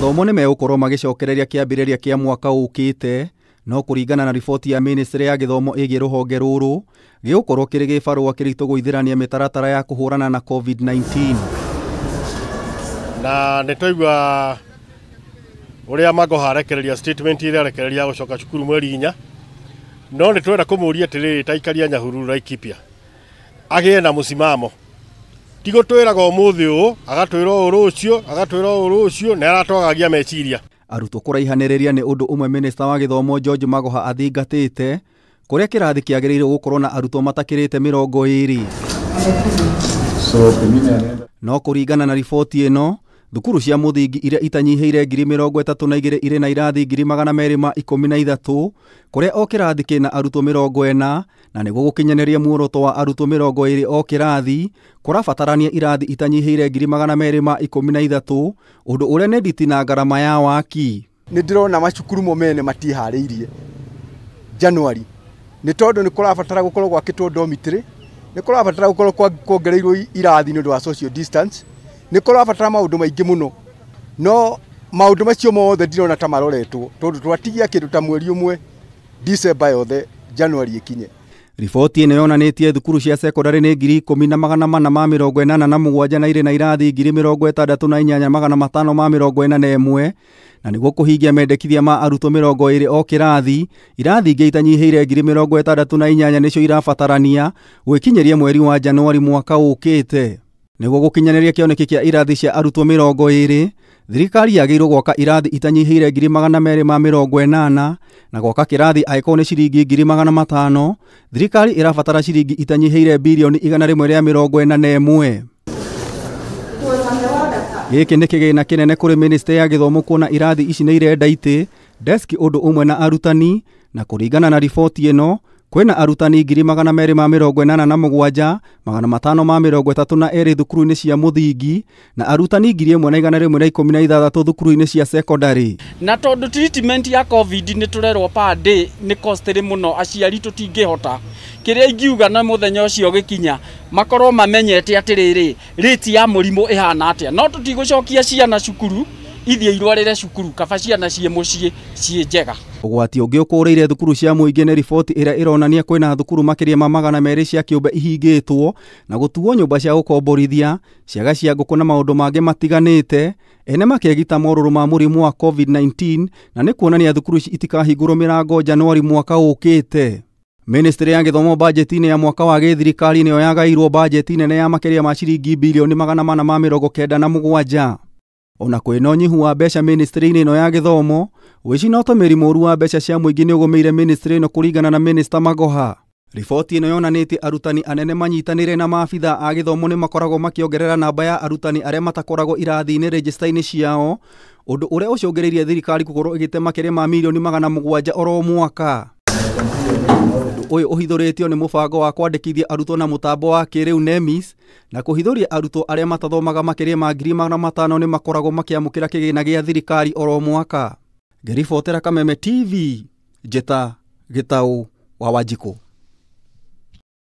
Mathomo nĩ megũkorwo magĩcokereria kĩambĩrĩria kĩa mwaka ũkĩte, no kũringana na riboti ya ministry ya gĩthomo ĩgiĩ rũhonge rũrũ, gĩgũkorwo kĩrĩ gĩbarũa kĩritũ gũithĩrania mĩtaratara ya kũhũrana na COVID-19. Na nĩ twaigua ũrĩa Magoha arekereria statement ĩrĩa arekereria gũcoka cukuru mweri 4, no nĩ twenda kũmũria atĩrĩrĩ ta aikaria Nyahururu Laikipia agĩe na mũsimamo, ti gũtwĩraga ũmũthĩ ũũ agatwĩra ũũ rũciũ agatwĩra ũũ rũciũ, nĩ aratwagagia meciria. Arutwo kũraihanĩrĩria nĩ ũndũ ũmwe minista wa gĩthomo George Magoha athingatĩte, kũrĩa kĩrathi kĩagĩrĩirwo gũkorwo na arutwo matakĩrĩte 20. No kũringana na riboti ĩno, thukuru cia mũthingi iria itanyihĩire 32,000 irĩ na irathi 213,000, kũrĩa o kĩrathi kĩna arutwo 40, na nĩguo gũkinyanĩria muoroto wa arutwo 20 o kĩrathi, kũrabatarania irathi itanyihĩire 213,000, ũndũ ũrĩa nĩ nditi na ngarama ya waki. Nĩ ndĩrona macukuru mo mene matiharĩirie January, nĩ tondũ nĩ kũrabatara gũkorwo gwakĩtwo dormitory, nĩ kũrabatara gũkorwo kuongereirwo irathi nĩ ũndũ wa social distance, nĩ kũrabatara maũndũ maingĩ mũno, no maũndũ macio mothe ndirona ta maroretwo tondũ twatigia kĩndũ ta mweri ũmwe December yothe January ĩkinye. Riboti ĩno yonanĩtie thukuru cia sekondarĩ nĩ 10,487 na irĩ na irathi 68,541, na nĩguo kũhingia mendekithia ma arutwo 20 o kĩrathi, irathi ingĩ itanyihĩire 68,000 nĩcio irabatarania gwĩkinyĩria mweri wa Januari mwaka ũkĩte. Nĩguo gũkinyanĩria kĩoneki kĩa irathi cia arutwo 20, thirikari yagĩrĩirwo gwaka irathi itanyihĩire 280,000, na gwaka kĩrathi angĩkorwo nĩ ciringi 500,000, thirikari ĩrabatara ciringi itanyihĩire birioni 141. Gĩkĩ nĩ kĩgĩna kĩnene kũrĩ ministry ya gĩthomo kuona irathi ici nĩ irenda itĩ, deski ũndũ ũmwe na arutani, na kũringana na riboti ĩno, kwĩna arutani 287,532 thukuru-inĩ cia mũthingi na arutani 1,116 thukuru-inĩ cia sekondarĩ. Na tondũ treatment ya COVID nĩ tũrerwo per day nĩ costly mũno, aciari tũtingĩhota. Kĩrĩa ingiuga na mũthenya ũcio ũgĩkinya makorwo mamenyete atĩrĩrĩ rate ya mũrimũ ĩhana atĩa, no tũtigũcokia ciana cukuru ithiĩ irwarĩre cukuru, kaba ciana ciĩ mũciĩ ciĩ njega. Ũgwati ũngĩ ũkũrĩire thukuru cia mũingĩ nĩ riboti ĩrĩa ĩronania kwĩna thukuru makĩria ma 200 cia kĩũmbe ihingĩtwo na gũtuo nyũmba cia gũkomborithia, ciaga cia ngũkũ na maũndũ mangĩ matiganĩte, ene makĩgita morũrũ ma mũrimũ wa COVID-19, na nĩ kuonania thukuru ici itikahingũrwo mĩrango Januari mwaka ũkĩte. Ministry ya gĩthomo bajeti-inĩ ya mwaka wa gĩthirikari nĩyo yagairwo bajeti nene ya makĩria ma ciringi bilioni 497. Ona kwĩna ũnyihu wa mbeca ministry-inĩ ĩno ya gĩthomo, ũici na ũtũmĩri mũũru wa mbeca cia mũingĩ nĩ ũgũmĩire ministry ĩno kũringana na Minister Magoha. Riboti ĩno yonanĩtie arutani anene manyitanĩire na maabitha a gĩthomo nĩ makoragwo makĩongerera namba ya arutani arĩa matakoragwo irathi-inĩ rejista-inĩ ciao, ũndũ ũrĩa ũcũngĩrĩirie thirikari gũkorwo ĩgĩte makĩria ma milioni 700 oro mwaka. Ũndũ ũyũ ũhithũrĩtio nĩ mũbango wa kwandĩkithia arutwo na mũtambo wa kĩrĩu NEMIS, na kũhithũria arutwo arĩa matathomaga makĩria ma 500,000 nĩ makoragwo makĩamũkĩra kĩgĩna gĩa thirikari oro mwaka. Ngĩribotera Kameme TV, Njĩta Gĩtaũ wa Wanjikũ.